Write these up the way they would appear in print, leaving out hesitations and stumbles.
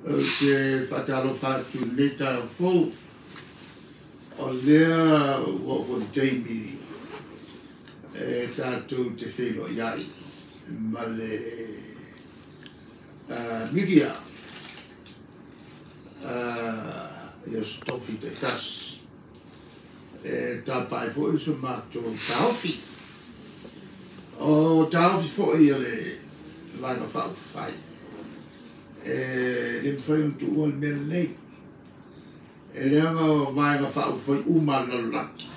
Ou te faatalofa atu i lenei taeao fou, o lea ua oo foi i le taimi e tatou te feiloai ai ma le media i aso tofi taitasi e tapa ai foi so matou taofi. O taofi foi a le Vaega Faaupufai, e le mafai ona tuua le mea lenei, e leaga o Vaega Faaupufai uma a le lalolagi.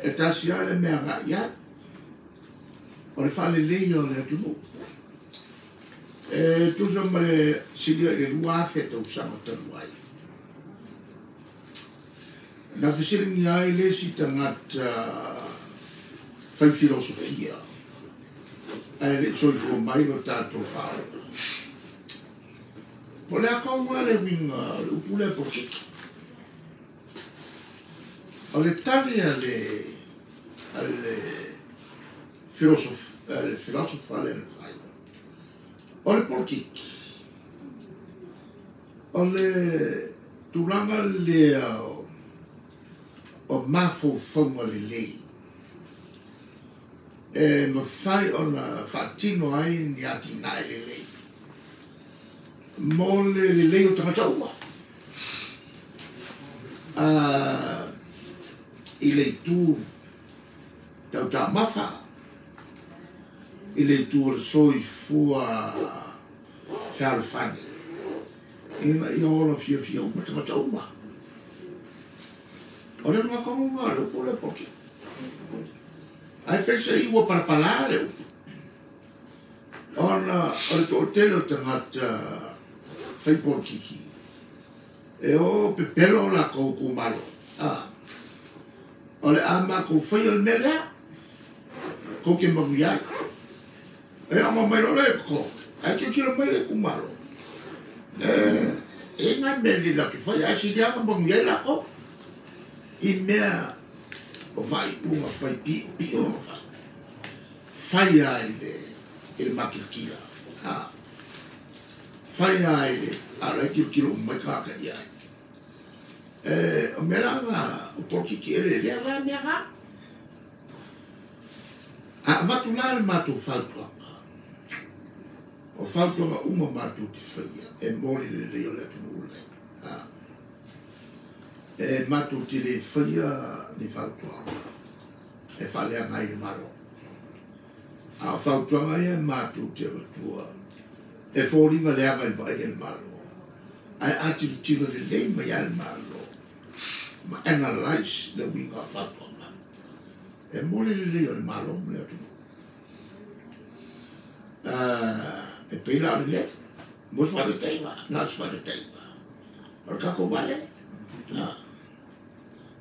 E tasi lava le mea agai i ai, o le faaleleia o le atunuu. E tusa ma le silia i le 2000 tausaga talu ai, na fesiligia ai le isi tagata fai filosofia, ae le i soifua mai lo tatou faaola. Po o le a kaua le uiga o le upu lea polokiki. O le tali a le filosofa lea na fai, o le polokiki, o le tulaga lea o mafaufauga lelei e mafai ona faatino ai ni atinae lelei mo le lelei o tagata uma. I le itu tautaumafa, i le itu o le soifua fealofani, ina ia ola fiafia uma tagata uma. O le mafaufauga o le upu le polokiki. Ae peiseai ua palapala le upu, ona o le toatele o tagata fai polokiki, e o pepelo lakou itumalo. O le a matou faia le mea lea, kou te manuia ai. E ama mai loa lea i totonu, ae tilotilo mai le itumalo. E nai mea lelei latou te faia, ae sili lava ona manuia ai lakou i mea o faaiuga fai piopio ona fai. Fai lava i le makilatila. Fai lava i le a o la e tilotilo uma mai tagata i ai. O mea la na o polokiki e lea la mea na. A avatu la le matou fautuaga, o fautuaga uma matou te faia e mo le lelei o le atunuu lenei. E matou te le faia ni fautuaga e faaleaga ai le Malo. A o fautuaga ia matou te avatua e foliga leaga i le vaai a le Malo, ae a tilotilo lelei mai lava le Malo ma analyse le uiga o fautuaga e mo le lelei o le Malo ma le atunuu. E pei la o lelei, mo se faataitaiga, na o se faataitaiga, o le tatou vaalele, ma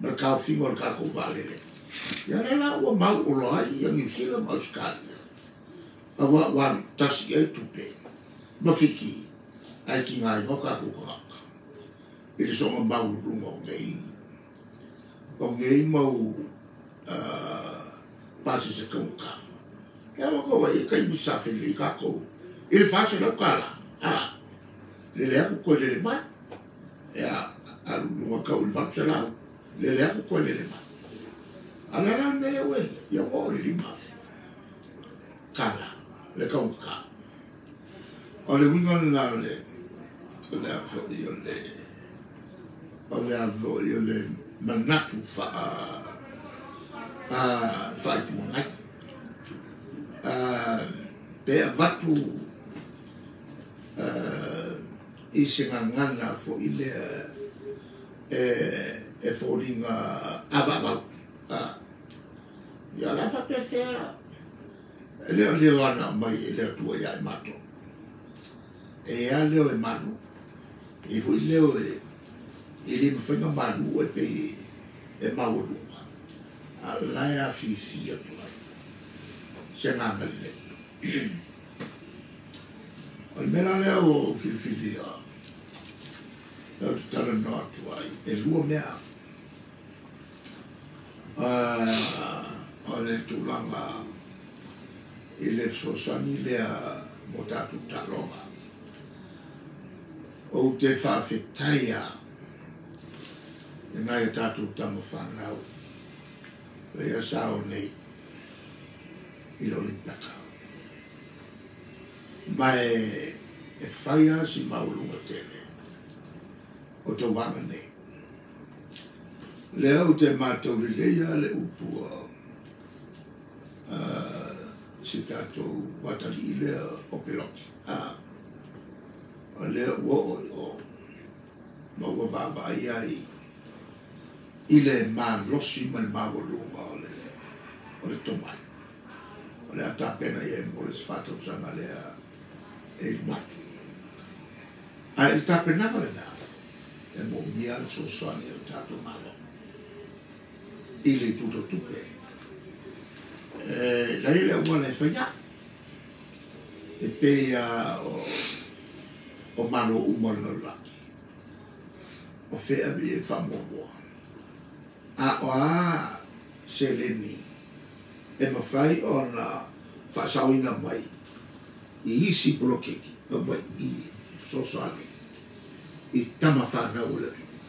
le taofiga o le tatou vaalele. Ia lea la ua mauolo ai ia Niu Sila ma Ausetalia, aua ua alu tasi i ai tupe ma Fiti ae tigaina o tatou tagata i le soona maualuluga o nei mau pasese taugata. Ia ua tou ai taimi sa felelei tatou i le $400. Lele atu toe lele mai. Ia alu i luga tau i le 800, lele atu toe lele mai. A o le a la le mea lea ua i ai? Ia ua oo i le $5,000 le taugata. O le uiga lena o le a foi o le o le a foi o le manatu faaituagai. Pe avatu i se gagana foi lea e foliga avaavau. Ia la faapefea e leo leo ana mai e le Atua ia i matou. E a leo e malu, e foi leo e le mafai ona malu e pei e maualuga. A o la e afifi atu ai se agaga lelei. O le mea la lea ua ou filifilia ou te talanoa atu ai, e lua mea. O le tulaga i le fesoasoani lea mo tatou taaloga. Ou te faafetaia i nai o tatou tama fanau lea sa o nei i le Olympeka. Ma e whaia si maulunga tele o tauvaga nei. Lea ou te mātau leleia le upu si tatou atalii lea o Peloki. O lea ua oo i o ma ua vaavaai ai i le malosi ma le maualuga o le tomai. O le a tapena i ai mo le isi 4 tausaga lea e i matu. Ae i le tapenaga lena, e moomia le fesoasoani a le tatou Malo i le itu tau tupe. E leai le auala e faia e pei a o Malo uma o le lalolagi. O fea ave i ai le faamuamua? A o a seleni e mafai ona faasaoina mai i isi poloketi mai i fesoasoani i tama fanau o le atunuu?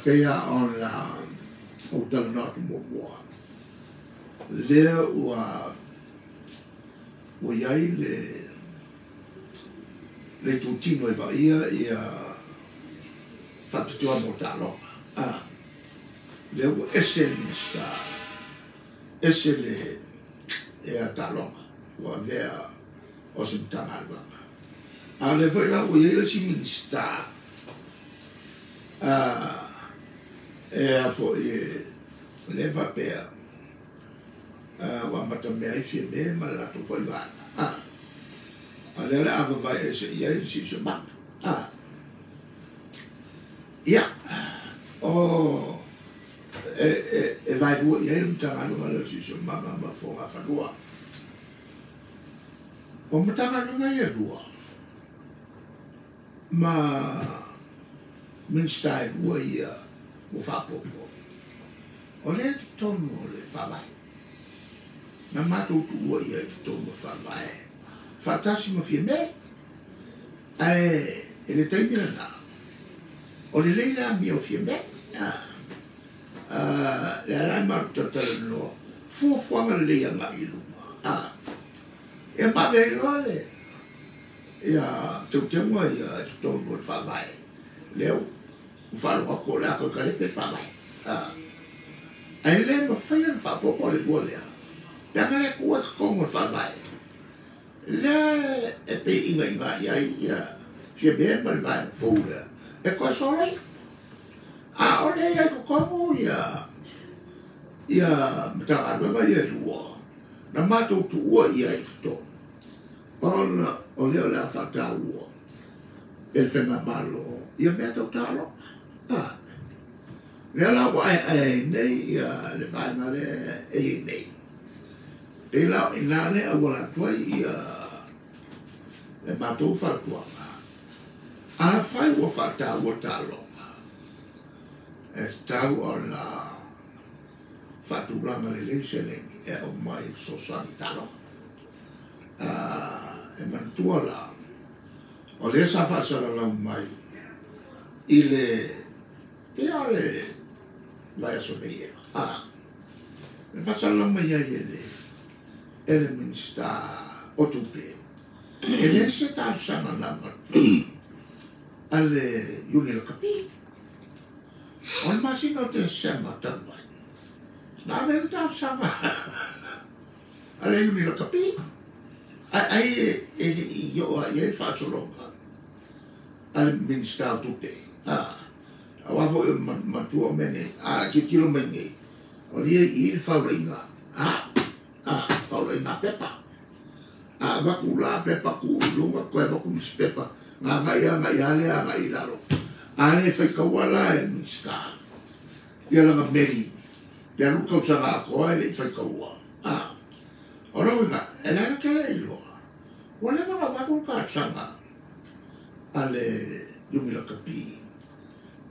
Pei a ona ou talanoa atu muamua, lea ua i ai le itutino e vaaia ia faapitoa mo taaloga. Lea ua ese le Minisita, ese le ea taaloga ua avea o se Matagaluega. A o lea foi la ua i ai le isi Minisita e a foi e lea faapea ua amatamea ai Fiame ma le latou foi vaega. A lea o le a vavae ese i ai le siosiomaga. Ia, o e vaelua i ai le Matagaluega lea o le Siosiomaga ma Fogafanua. O Matagaluega ia e lua ma Minisita e lua ia ua faaopoopo, o lea e totonu o le Faavae. Na matou tuua ia i totonu o le Faavae faatasi ma Fiame. Ae i le taimi lena, o lelei le amio o Fiame. Lea la e matou talatalanoa, fuafuaga lelei agai i luma. Ia ma ave ai loa le ia teuteuga ia i totonu o le Faavae. Lea ua faalogo atu o le a toe talepe le Faavae. Ae le mafai ona faaopoopo le lua lea, pe ana le tuua i totonu o le Faavae. Lea e pei inaiga i ai ia Fiame ma le vaega fou lea, e toe soloi. A o lea i ai totonu ia Matagaluega ia e lua, na matou tuua i ai i totonu, ona o lea o le a faataua e le Faigamalo ia mea tau taaloga. Lea la ua aeae ai nei ia le vaega lea e i ai nei. Pei la o i ina lea auala atu ai ia le matou fautuaga. Afai ua faataua taaloga, e tatau ona faatulaga lelei seleni e aumai e fesoasoani i taaloga. E manatua la, o lea sa faasalalau mai i le pea o le vaiaso nei ea. Le faasalalau mai ai e le Minisita o Tupe, e le se talosaga na avatu a le Iuni Lakapi. O le masina o Tesema talu ai, na ave le talosaga a le Iuni Lakapi. Ai ai e le i oo i ai le faasologa a le Minisita o Tupe. Aua foi o matua o mea nei, a tilotilo mai nei, o lia i le faulaiga, faulaiga pepa. A avatu la pepa tuu i luga, toe avatu nisi pepa, gagai agai a lea agai i lalo. A le faitaua la e le Minisita ia lana meli, pe alu tausaga atoa e le i faitaua. O le uiga, e leaga tele iloa, ua leva ona avatu le talosaga a le Iuni Lakapi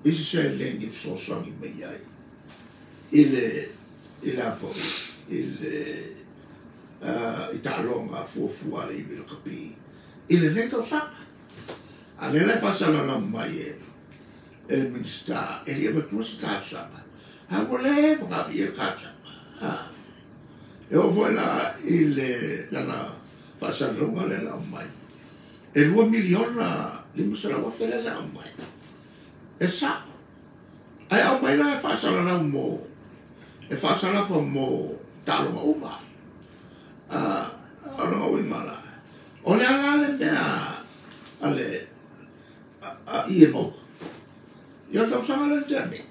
i se seleni e fesoasoani mai ai i le a foi i le i taaloga fuafua a le Iuni Lakapi i lenei tausaga. A lea la e faasalalau mai e le Minisita e le i avatua se talosaga, a ua leva ona ave i ai le talosaga. E oo foi la i le lana faasalalauga lea na aumai, e $2,500,000 lea na aumai. E sao, ae aumai la e faasalalau mo, e faasalafa mo taaloga uma. O lona uiga la, o le a la le mea a le a ie maua. Ia o le tausaga lea na tea nei,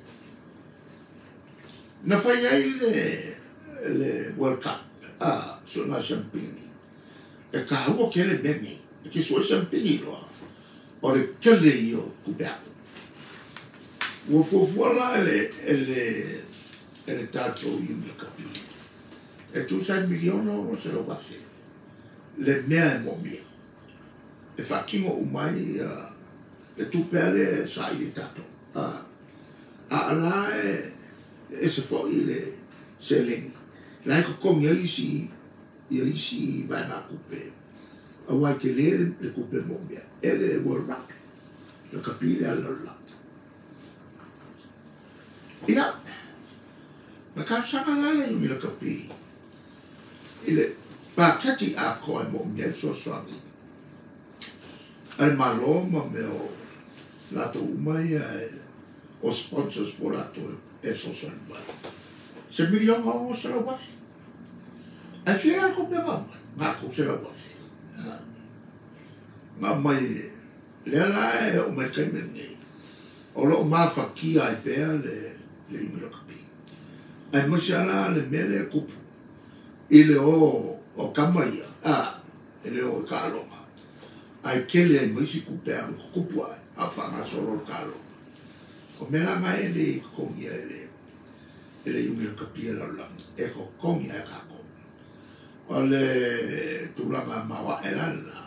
na fai ai le World Cup, suega siamupini. E taua tele mea nei, e te sue siamupini loa, o le tele ia o tupe alu. Ua fuafua la e le tatou Iuni Lakapi, e tusa ai $1,600,000 le mea e moomia. E faatino uma ai le tupe ale sa i le tatou. A la e ese foi le seleni, la e totogi ai isi ia isi vaega tupe, aua e tele le tupe moomia e le World Rugby, lakapi le lalolagi. Ia, na talosaga la le Iuni Lakapi i le paketi atoa e moomia ai le fesoasoani a le Malo ma mea o latou uma ia o sponsors po latou e fesoasoani mai. Se $1,600,000. Ae fia la le tupe na aumai? Na o $300,000. Na aumai, lea la e oo mai le taimi lenei, o lo o mafatia ai pea le Iuni Lakapi. Aemaise lava la le mea lea e tupu i le o o tama ia, e le o i taaloga, ae tele ai ma isi tupe alu i tutupu ae, a o faagasolo le taaloga. O mea la na e le i totogia e le Iuni Lakapi e lalolagi, e totogi ai tatou. O le tulaga maoae la lena,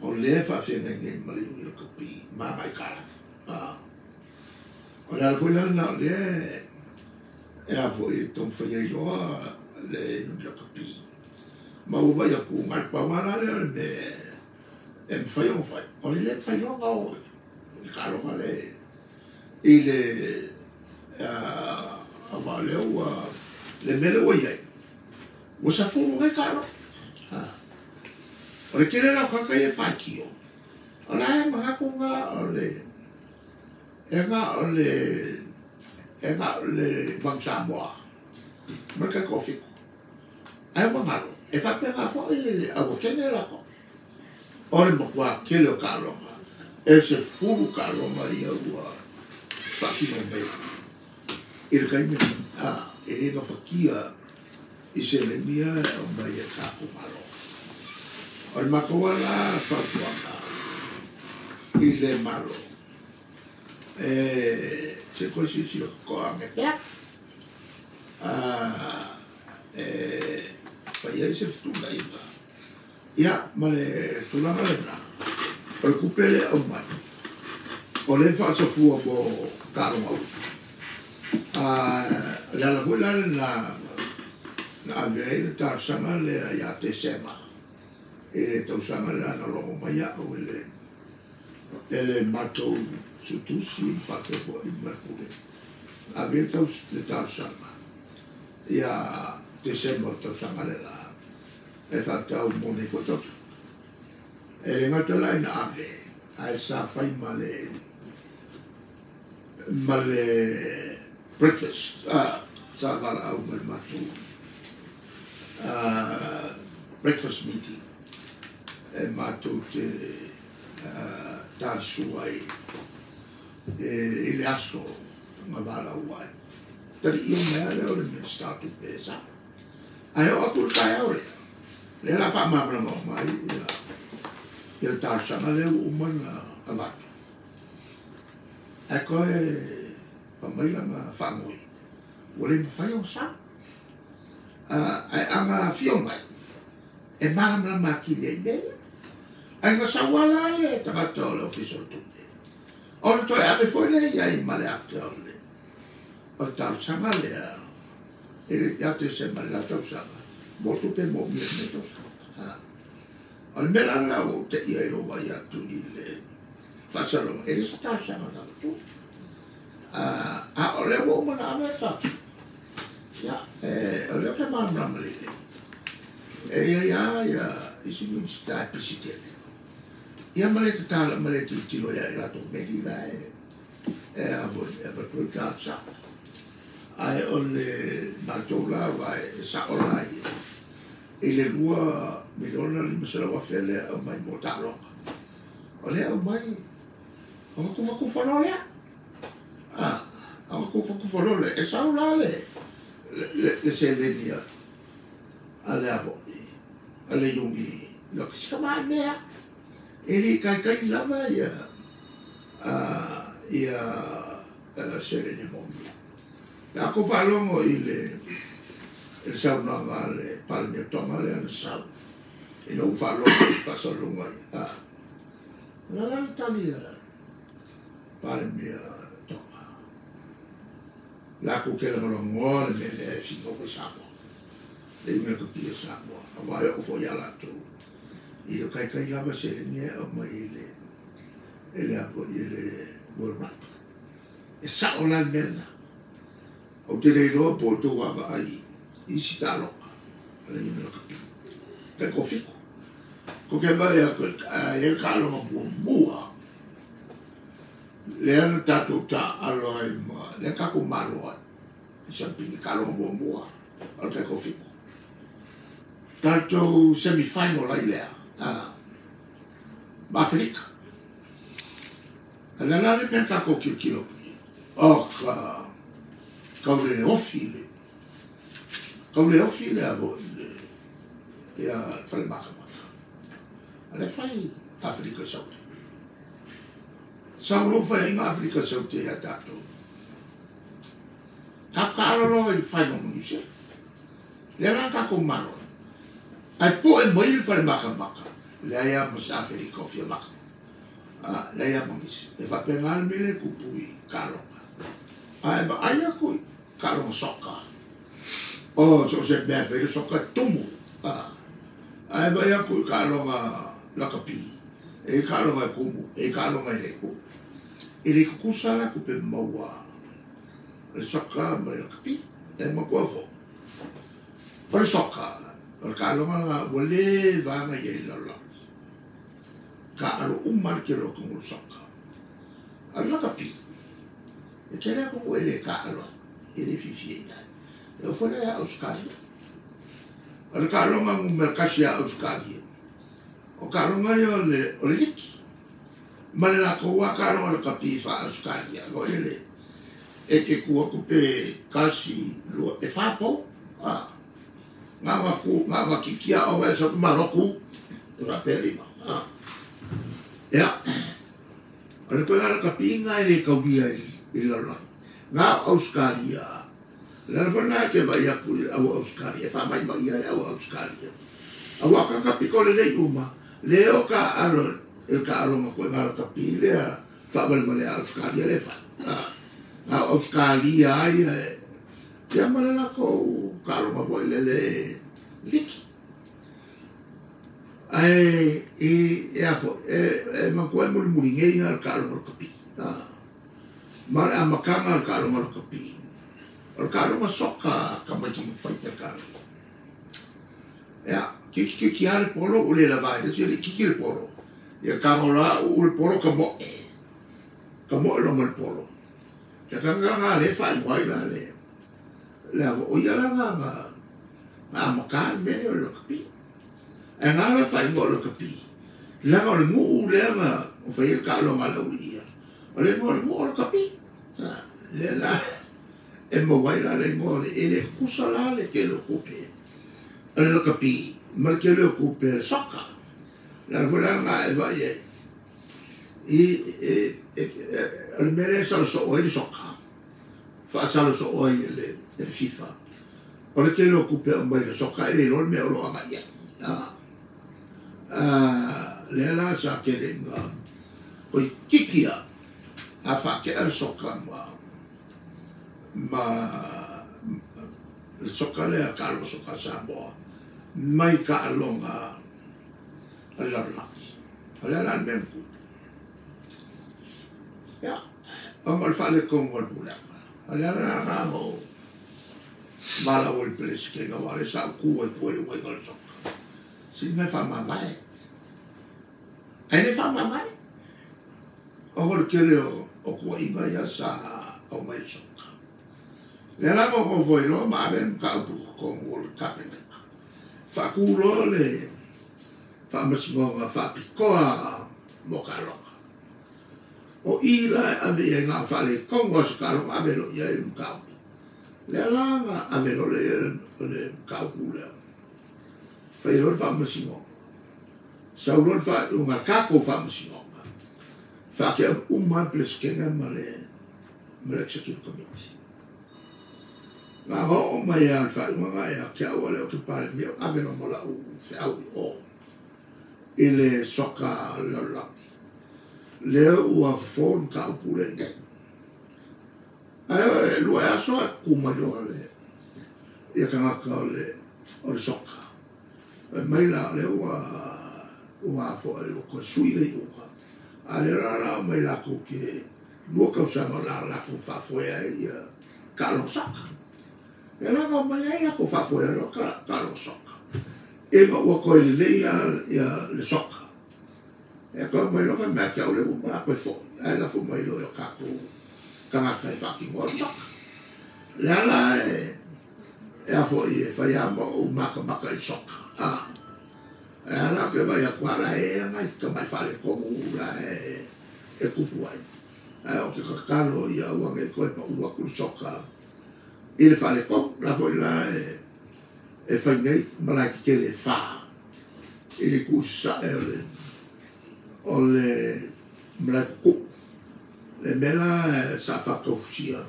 o lea e faafeagai nei ma le Iuni Lakapi ma agai aitalafu. O le ala foi la lena o lea e a foi e taumafai ai loa le Iuni Lakapi. Ma ua vaai atu, na o le pau lava la lea o le mea e mafai ona fai. O le le mafai loa ona o i le taaloga le i le aua o lea ua le mea lea ua i ai, ua safulu nei taaloga. O le tele la o tagata ia e faitio, o la e manatu na o le e na o le e na o le Manu Samoa ma le taitoafitu. Ae ua galo, e faapena foi le auatene latou. O le matua tele o taaloga, e 10 taaloga ia ua faatino mai i le taimi lenei. E le gafatia i seleni ia e aumai e tatou Malo. O le matou la fautuaga i le Malo, e se toe silasila totoa ane pea, e fai ai se fetuunaiga. Ia, ma le tulaga lena, o le tupe lea e aumai, o lea e faasafua mo taaloga uma. Le ala foi la lena na ave ai le talosaga lea ia Tesema, i le tausaga lena na logo mai au e le matou sutusi ma faapea foi ma le pule. Ave ai le talosaga ia Tesema o tausaga lena, e faatau mo nei foi tausaga. E le gata la ina ave, ae sa fai ma le breakfast, sa valaau ma le matou breakfast meeting, e matou te talisua ai i le aso na valaau ai. Tali ia mai lea o le Minisita o Tupe sa. Ae oo atu le taeao lea, lea la faamalamalama mai ia le talosaga lea ua uma ona avatu. Ae toe aumai lana faanoi, ua le mafai ona sau. Ae aga afio mai, e malamalama atili ai mea ia. Ae na sau lava la le tagata o le Ofisa o le Tupe, ona toe ave foi lea i ai ma le ata o le talosaga lea, e le ia Tesema le la tausaga, mo tupe moomia i lenei tausaga. O le mea la lena ua ou te'i ai lou vaai atu i le Faasalaga, e le se talosaga na avatu. A o lea ua uma ona ave le talosaga. Ia, o lea ou te malamalama lelei. E i ai lava ia isi Minisita e pisi tele. Ia ma le tatala ma le tilotilo ia i latou meli la e avatu ai talosaga. Ae o le matou la aua e sao la ia i le $2,500,000 lea aumai mo taaloga. O lea aumai, ona tufatufa loa lea. Ona tufatufa loa lea. E sau la le seleni a le avoi, a le Iuni, si tamai mea. E le taitai lava ia seleni manaomia. Pe a tou faalogo i le saunoaga a le Palemia o Toga lea na sau, ina ua faalogo i faasalalauga ia, o le a la le tali a le Palemia o Toga? Latou te lagolagoa le mea lea e finau ai Samoa, le iuga kapia Samoa, aua e oo foi ia latou, i le taitai lava seleni e aumai i le avoi i le World Rugby. E sao la le mea lena. Ou te le iloa po o tou vaavaai i isi taaloga a le iuga kapia. Tai toafitu. Ko te vaai atu e le taaloga muamua lea na tatou taalo ai ma lea tatou malo ai. I Sampini taaloga muamua o le tai toafitu. Tatou semi-final ai lea ma Aferika. A le la le mea tatou tilotilo o ka kau le ofi le kau le ofi le avo i le ia fale makamaka. A le fai Aferika Saute. Sau lo fai inga Aferika Saute ia tatou. Ka kaalo i le final mo New Zealand. Le la tatou malo. Ai po e mai le fale makamaka. Le ia mo sa Aferika o fia maka. Le ia mo nisi. E faapena le mea le tupu i taaloga. Ae vaai aku i taaloga soka. O so se mea fai le soka tumu. Ae vaai aku i taaloga lakapi. E taaloga e kumu, e taaloga e le kumu. E le kukusa la tupe maua le soka ma le lakapi. E matua fo. O le soka, o le taaloga la ua le vaga i ai lalolagi. Ka alo uma le tele o atunuu o le soka. A o le lakapi, e tele atunuu e le taalo ai, e le fiafia i ai. E oo foi la ia Ausetalia. O le taaloga numera 1 ia Ausetalia, o taaloga ia o le liki. Ma le latou lava taaloga lakapi faa-Ausetalia, o ele e te tu atu pe 1, 2, e 4 pou. Nga nga kikia o e sa maloku, e faapea lima. Ia, o le koe lakapi nga e le kaulia i le lalolagi. Nga o Ausetalia, le ala foi lena e te vaai atu i le au Ausetalia, e faamaimai ia le au Ausetalia. Aua ka kapiko lelei uma, le o ka alo e le taaloga koe nga lakapi lea faavalevale a Ausetalia le fai. Nga o Ausetalia ai e ia ma le latou taaloga foi lele liki. Ae e a foi, e matua e mulimuli nei le taaloga lakapi. Ma le amataga le taaloga lakapi. O le taaloga soka ka mai ki fai pe taaloga. Ia, kiki a le polo o le lava e se le kiki le polo. Ia tagola o le polo ka moe. Ka moe lo mo le polo. Ia ka nga le fai wai la le. Le o ia la nga nga amaka le mele o le lakapi. E nga la fai mo le lakapi. La o le nuu le nga o fai le taaloga la ulia. O le ngo le nuu o le lakapi. Le la e mo wai la le ngo le ele kusa la le ke lo kupe. O le lakapi ma le ke lo kupe le soka. La vola nga e vai e. I e o le mele sa so o le soka. Fa sa so o le FIFA. O le ke lo kupe o mai le soka e le lo me o lo anga ia. Le la sa ke le nga. O i kikia a fa ke al soka ma le soka le a ka lo soka Samoa mai ka alonga a le lalolagi. O le ala le mea kupu. Ona o le faaletonu o le pulega. O le ala lena na ou valaau ai i le Peresetene aua o lea sa ou tu ai i tua i le uunaiga o le soka. Sili mea faamavae. Ae le faamavae. Ona o le tele o tuuaiga ia sa aumai i le soka. O lea la na ou nofo ai loa ma ave le mataupu i totonu o le Kapeneta. Faatu loa le faamasinoga faapitoa mo taaloga. O i la e ave i ai na o faaletonu lava o se taaloga ave loa i ai le mataupu. Lea la na ave loa le mataupu lea, fai loa le faamasinoga, sau loa le faaiuga a le tatou faamasinoga, faatea uma lava le Peresetene ma le Executive Committee. Na ona oo mai lava o le faaiuga lena ia te au a o lea ou te Palemia, ave loa ma lau feau i o i le soka lalolagi. Lea ua fofo le mataupu lea i inei. Ae lua aso ae tutu mai loa le ia tagata o le soka. Fai mai la o lea ua foi ua toe sui le iuga. A o lea la o le a aumai latou te 2 tausaga o le a latou faafoe ai ia taaloga soka. Lea la na omai ai latou faafoe ai loa taaloga soka. Ina ua toe lelei ia le soka. E toe mai loa fai mai ia te au lea ua uma o le a toe foi. Ae lafo mai loa i o tatou tagata e faatinoa le soka. O le ala e a foi e fai lava ma ou matamata i le soka. E ala ou te vaai atu lava la e i ai nai tamai faaletonu la e tupu ai. Ae ou te tatalo ia aua ne i toe pau atu le soka i le faaletonu. La foi la e fai nei malae tetele e 4 i le itu sasae o le malae tutu. Le mea la sa faataufusia,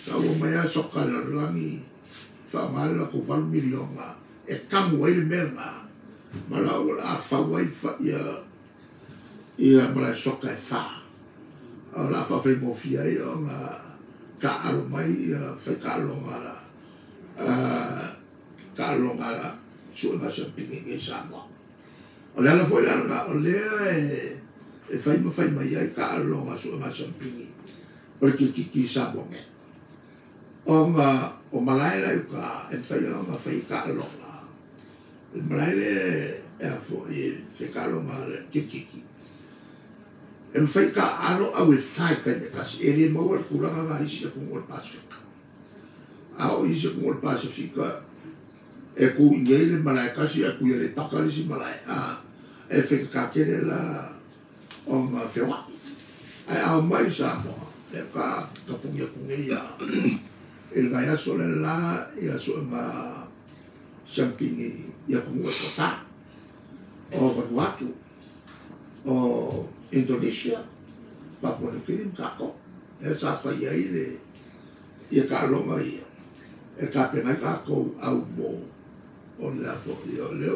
sa ua mai lava soka le lalolagi faaaoga le latou 8 miliona e tamu ai le mea lena ma la ua le a fau ai ia malae soka e 4. O le a faafaigofie ai ona taaalo mai ia fai taaloga taaloga suega siampini i Samoa. O le ala foi la lena o lea e fai ma fai mai ai taaloga suega siampini o le kirikiti i Samoa nei. Ona o malae la i uta e mafai ona fai taaloga. Le malae lea e a foi fai taaloga le kirikiti. E mafai taaalo au e 4 i taimi e tasi. E le maua le tulaga na isi atunuu o le Pasifika. A o isi atunuu o le Pasifika e tu i nei le malae tasi ae tu i Aleipata le isi malae. E faigata la ona feoai. Ae ao mai Samoa, e ka tapuni atu nei ia i le vaiaso le la ia suega siampini i atunuu e toafa. O Vanuatu, o Indonesia, Papua New Guinea ma tatou. E sa fai ai le ia taaloga ia e tapena ai tatou au mo o le a foi o lea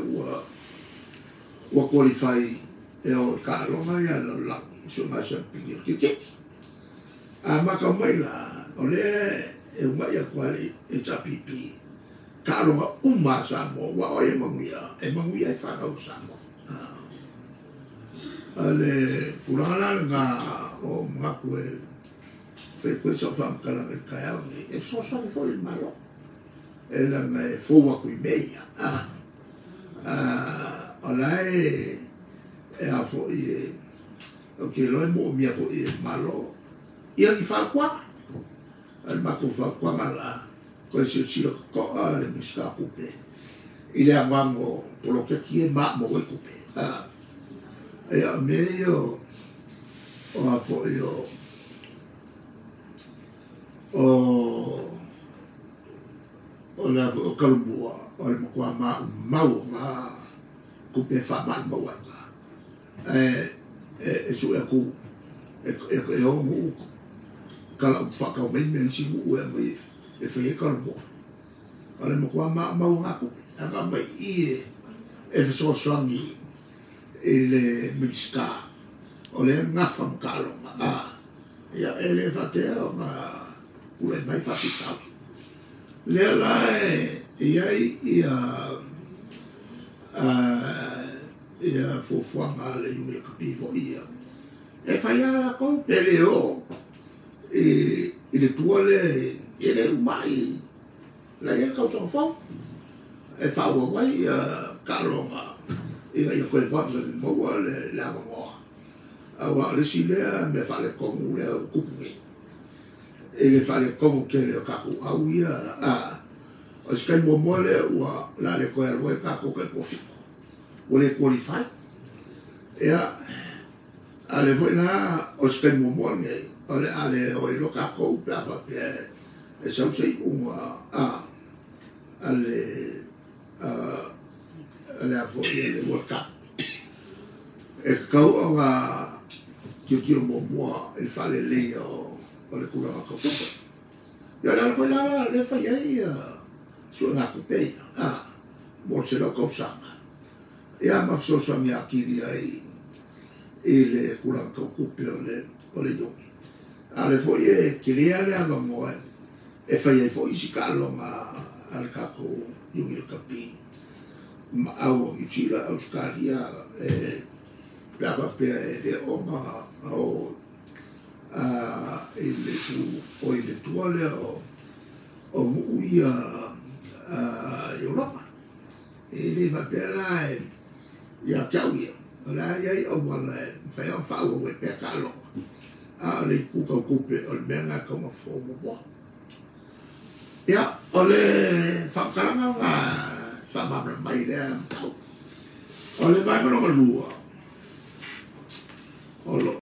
ua qualify e o taaloga ia lalolagi suega siampini o kiriketi. A matau mai la o lea e unai atu ai le HRPP taaloga uma a Samoa ua o ai e manuia ai fanau o Samoa. O le tulaga la lena o manatu e fai atu ai sau faamatalaga i le taeao lenei e fesoasoani foi i le Malo. E leaga e fou atu i mea ia. O la e a foi e ou te iloa e moomia foi e le Malo ia ni fautuaga. O le matou fautuaga la toe silasila totoa le Minisita o Tupe i le anoano o poloketi e maamau ai tupe. Ia o mea ia o a foi o le a foi o Kalumua o le matua maumau o ngā tupe e faamaumau ai ngā. E sue atu e o nuu kala whakau mai mea isi nuu e mai e whai e Kalumua. O le matua maumau o ngā tupe. Anga mai i e fesoasoani i le Minisita o le gafa ma taaloga. Ia e le faatea ona tulai mai faafitauli. Lea la e i ai ia fuafuaga a le Iuni Lakapi foi ia. E fai lava latou pe le o i le tua lea e le uma ai la i ai le tausaga fou e faaauau ai taaloga ina ia toe vave maua le avanoa, aua o le isi lea mea faaletonu lea ua tupu nei i le faaletonu tele o tatou au ia. O se taimi muamua lea ua o le a le toe alu ai tatou tai 7 ua le qualify. Ia, a o lea foi la o se taimi muamua lenei o le a le o ai loa tatou pe a faapea e sau se iuga a le a foi le World Cup. E tatau ona tilotilo muamua i le faaleleia o le tulaga tau tupe. Ia o le ala foi la lea e fai ai suegatupe ia mo le 100 tausaga, ia ma fesoasoani atili ai i le tulaga tau tupe o le Iogi. A o lea foi e tele lava le avanoa e fai ai foi isi taaloga a le tatou Iuni Lakapi ma au o Niu Sila, Ausetalia, pe a faapea e le o na o i le o i le tua lea o nuu ia i Europa. E le faapea la ia te au ia, o le a i ai auala e mafai ona faaauau ai pea taaloga, a o le itu tau tupe o le mea lena e tatau ona fofo muamua. Ia, o le faamatalaga na faamalamalama mai lea mataupu. O le vaega lona lua, o lo